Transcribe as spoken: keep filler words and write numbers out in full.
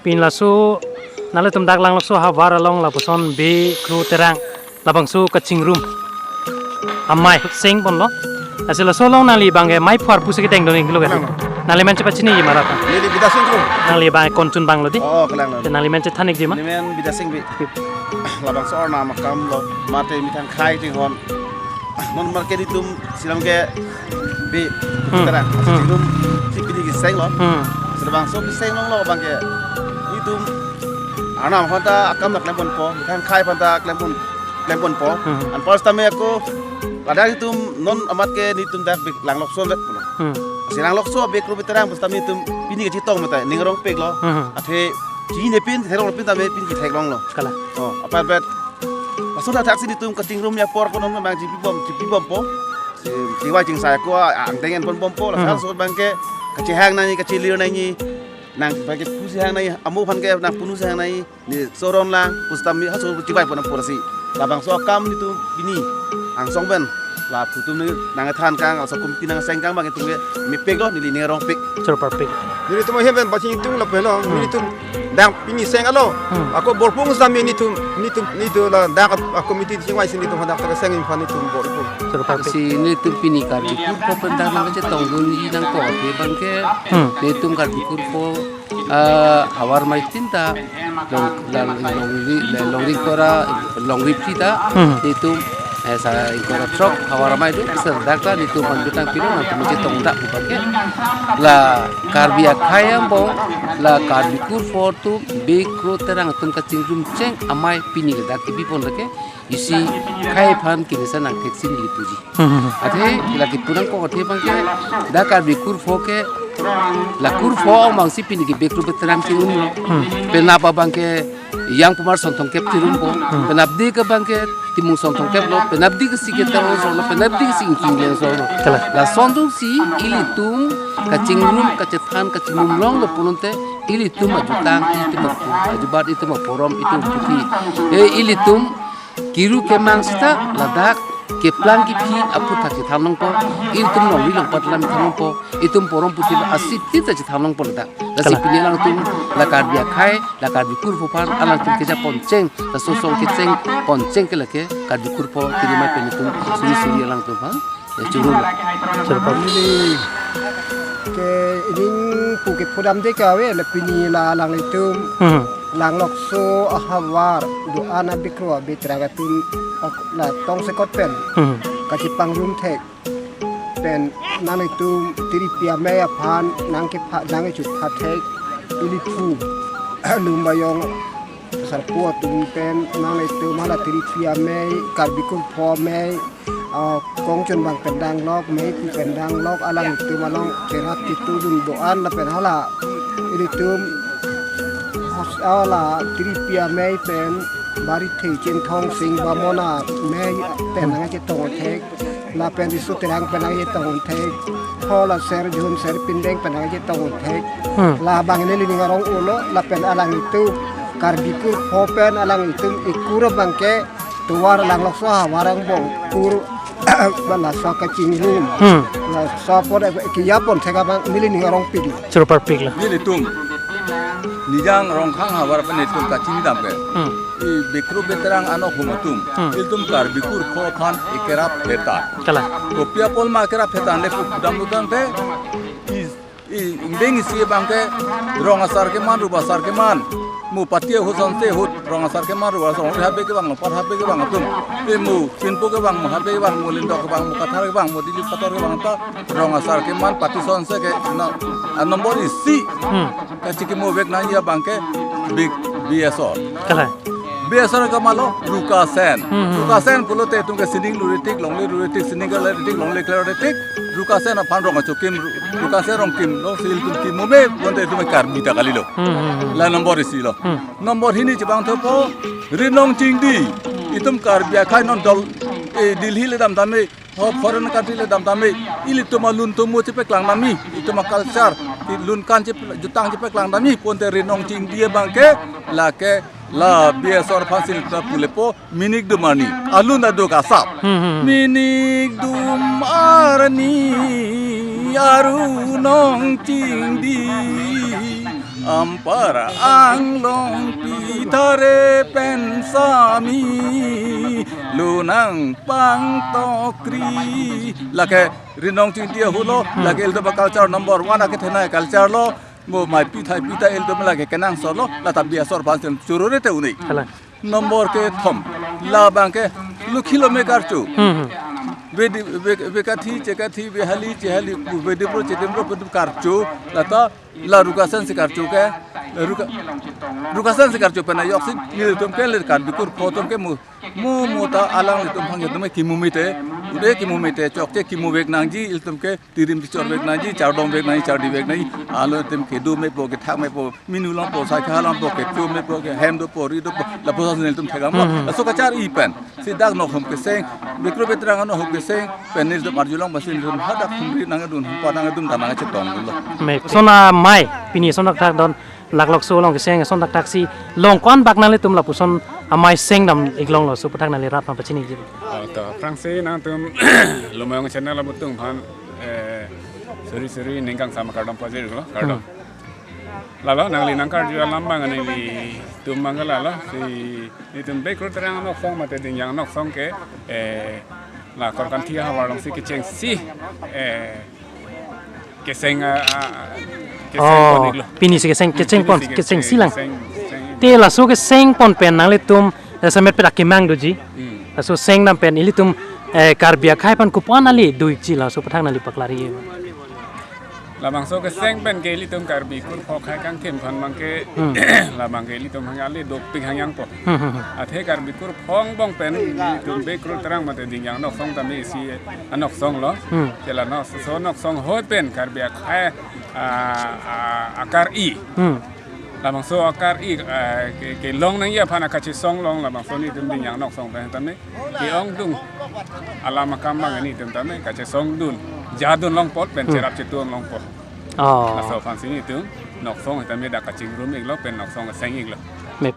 Pini laso nanglitum dak Langlokso ahavar along lapuson Bey Kro Terang labangso kachingrum amei seng ponlo. Lasi laso along nangli abang ke mei phuar pusi kedeng dun-iklo ke. Kalang. Nangli men chepachiniji ma ra? Neli Bidya Sing Kro. Nangli abang konchun abang lo di? Oh, kalang lo. Te nangli men chethan-ikji ma? Neli men Bidya Sing Bey. Labangso arnam akam lo, mate methang khei tinghon. Non market itum silam ke Bey Kro Terang. Hmm. Itum si pini keseng lo. Hmm. Labangso keseng longlo abang ke itum arnam aphanta akam ta klem ponpo, methang khei aphanta klem pon, klem ponpo. Hmm. Anpar sitame ako ladak itum non amat ke netum dak Bey Langlokso vet pulo. Hmm. Si Langlokso Bey Kro Terang pusitame itum pini kachetong mate ning arongpiklo. Hmm. Athe chinine pin, theklong pin tame pini ketheklonglo. Kalang. Oh, apar bet. Laso athak si netum kachingrum apor ko non abang chipibom, chipibompo. Si chiwai chingsai ako angdeng en ponbompo. Laso Hmm. so abang ke kachehang nangji, kachelir nangji. Nang abang ke pusi hang nangji, amo aphan ke nang punusi hang nangji. Ne soron lang, pusitame haso chibai pon apor si. Labangso akam netum pini angsong pen la putum ne nangthan kang, laso committee nangseng kang abang itum ke mepiklo, neli ning arongpik. Choro parpik. Nelitum ahem pen pachingthum lapen lo, Hmm. nelitum dak pini seng alo. Hmm. Ako borpung sitame netum, netum, netum la dak a committee chingvaisi netum hadak ta seng-ik aphan netum borpung. Choro parpik. Si netum pini Karbi Kurpho pen dak nangkachetongdunji nangkok abang ke. Hmm. Netum Karbi Kurpho ah, havar amei tin ta long, la, longri, la, longri ingkoi ra, longri phli ta, Hmm. netum, eh, sa ingkoi ra throk havar amei do, sir dak ta netum aphan jutang pilo nangtum chetong dak pu abang ke. La Karbi akhei angbong, la Karbi Kurpho atum, Bey Kro Terang atum kachingrum cheng amei pini ladak kebi pon lake, isi khei aphan kini sa nangthek si neli puji. Hmm, hmm, hmm. Athe, la kipu nangkok athe abang ke, dak Karbi Kurpho ke, la Kurpho ong abang si pini ke Bey Kro Terang chingrumlo. Hmm. Penap abang ke, Yang Pumar Sonthongkep chingrumpo. Hmm. Penapdik abang ke, Timung Sonthongkep lo. Penapdik si ke Terang Song lo. Penapdik si Ingking Leng Song lo. Kalang. Lason atum si, ilitum, kachingrum, kachethan, kachingrum longlo pulote, ilitum ajutang, ilitum apu, ajubat, ilitum aporom, ilitum aputhi. Eh, ilitum, kiru kemang sita ladak keplang kephi aphuthak chethan longpo, itum longri longpat alam chethan longpo, itum porom puthi asip tin ta chethan longpo ladak. Lasi Kalang. Pini alangtum la Karbi akhei, la Karbi Kurpho aphan alangtum keja poncheng, ta sosong kecheng poncheng ke lake Karbi Kurpho kiri mai pen itum suri suri alangtum aphan, ya, churu. Churu. Neli ke ining pu kepudam de kave la pini la alanglitum. Hmm. Langlokso ahavar do-an a Bey Kro a Bey Terang atum ok la tongsekot pen Hmm. kachepangrum thek pen nanglitum tiripi amei aphan nangkepha nangkechupha thek ili phu Lumbayong sarpo atum pen nanglitum hala tiripi amei Karbi Kurpho amei ah, kongchun abang pen danglok, meipi pen danglok, alanglitum along kerap ketudun do-an lapen hala ilitum hos-, hala tiripi amei pen Barithe Chinthong Sing Bamon amei pen nangchetong thek, lapen Riso Terang pen nangchetong thek, hala Ser Jun Ser Pindeng pen nangchetong thek. Hmm. Labang neli ning arong-ulo, lapen alanglitum Karbi Kurpho pen alanglitum ikur abang ke tovar Langlokso ahavar angbong kur bala so kachingrum. Hmm. Laso apor ke ya pon thek abang neli ning arongpik. Choro parpik la. Nelitum Nijang Rongkhang ahavar pen itum kachini dam ke. Hmm. I Bey Kro Bey Terang anok hum atum. Hmm. Ilitum Karbi Kurpho aphan ikerap phetan. Kalang. Kopi apot ma kerap phetan le pudam lutang te. I I ingdeng isi abang ke rong asar keman, rup asar keman. Mo pati ahut sonse ahut rong asar keman, rup asar keman, habe kevang, longpat habe kevang atum. Te mo Pinpo kevang, mo Habe kevang, mo Lindok kevang, mo Kathar kevang, mo Dilip Kathar kevang ta rong asar keman, pati sonse ke na, a number isi. Hmm. Kachikimo vek nangji abang ke Bey, Bey Asor. Kalang. Bey Asor ke malo Rukasen. Hmm, hmm. Rukasen pulote itum ke sining luritik, longle luritik, sining kale luritik, longle kale luritik. Rukasen aphan rong achokim, Ru-, Rukasen rong kim, rong si ilitum kim mo me, bonta itum Karbi ta kalilo. Hmm, hmm, hmm. La number isi lo. Hmm. Number hini chevang thupo, Rinong Chingdi. Itum Karbi akhei non dol, eh, Delhi le dam dam me, ho foreign country le dam dam me, ilitum alun atum mo chepeklang dam me, itum a culture, i lun kan chep-, jutang chepeklang dam me, bonta Rinong Chingdi abang ke, lake, la Bey Asor aphan si ta pulepo, minik dum arni. Alun aduk asap. Hmm, hmm, hmm. Minik dum arni aru nong chingdi. Ampara anglong pithare pen sami lunang pangtokri. Lake rinong chingti ahulo, lake ilitum a-culture number one ake thenai culture lo, mo mai pithai pithai ilitum lake kenangsot lo, lata bi asor aphan sim churure te uni. Hala. Number kethom, labang ke lukhilo me karcho. Hmm, hmm. Vedi-, ve-, vekathi, chekathi, vehali, chehali, vedipro, chedimro, pedu karcho, lata la rukasan si karcho ke, la ruka-, rukasan si karcho pen ajoksi, nelitum ke le Karbi kurpho atum ke mu, mu, mu ta alanglitum aphan ke atum ke kimu mite, ude kimu mite, chokche kimu vek nangji, ilitum ke tirim tichor vek nangji, chardom vek nangji, chardi vek nangji, alo itum kedo mepo, kethak mepo, minu longpo, sakha longpo, kecho mepo, kehem dopo, ri dopo, lapuson nelitum thekdam lo. Hmm, hmm. Laso kachari pen si dak nokhom keseng, bekro betrang nokhom keseng pen nelitum arjulong pasi nelitum hadak humri nangdun, humpa nangdun, ta nangchetongdunlo. Me, lason amei, pini lason thakthak don, laklok so along keseng, lason thakthak si, long ko-an bak nanglitum lapuson amei sengdam iklong lo, laso aphuthak nangli rat aphan pachiniji. Oh, to, aphrangsi nangtum Lumayong channel abutung aphan, eh, suri suri ning kangsam kardom pajirlo, kardom. Hmm. Lalo, nangli nangkarju alam abang nelitum mangga lalo, si nelitum bekro terang noksong mate Dingjang noksong ke, eh, la Korkanthi ahavar alongsi kechengsi, eh, keseng, ah, ah, keseng Oh, pon iklo. Pini si keseng, kecheng Pini pon, si ke-, kechengsi lang. Keseng, keseng. Te laso keseng pon pen nanglitum, eh, semet pet akemang doji. Hmm. Laso sengdam pen ilitum, eh, Karbi akhei aphan kopuan ali doikji, laso aphuthak nangli paklariji. Labangso keseng pen ke ilitum Karbi kurpho akhei kangthim aphan abang ke, Hmm. labang ke ilitum hang ali dopik hangyangpo. Hmm, hmm, hmm. Athe Karbi kurpho angbong pen ilitum bekro terang mate Dingjang noksong tame isi anoksong lo. Hmm. Chela no so noksong ahut pen Karbi akhei, ah, ah, akari. Hmm. Labangso akari, ah, ke, kelong nangji aphan akachesong long labangso nelitum Dingjang noksong pen tame. Ke-ongdung alam akam abang nelitum tame kachesongdun, jadun longpo pen Hmm. cherap chetun longpo. Oh. Laso aphansi nelitum noksong tame dak kachingrum iklo pen noksong seng iklo. Me-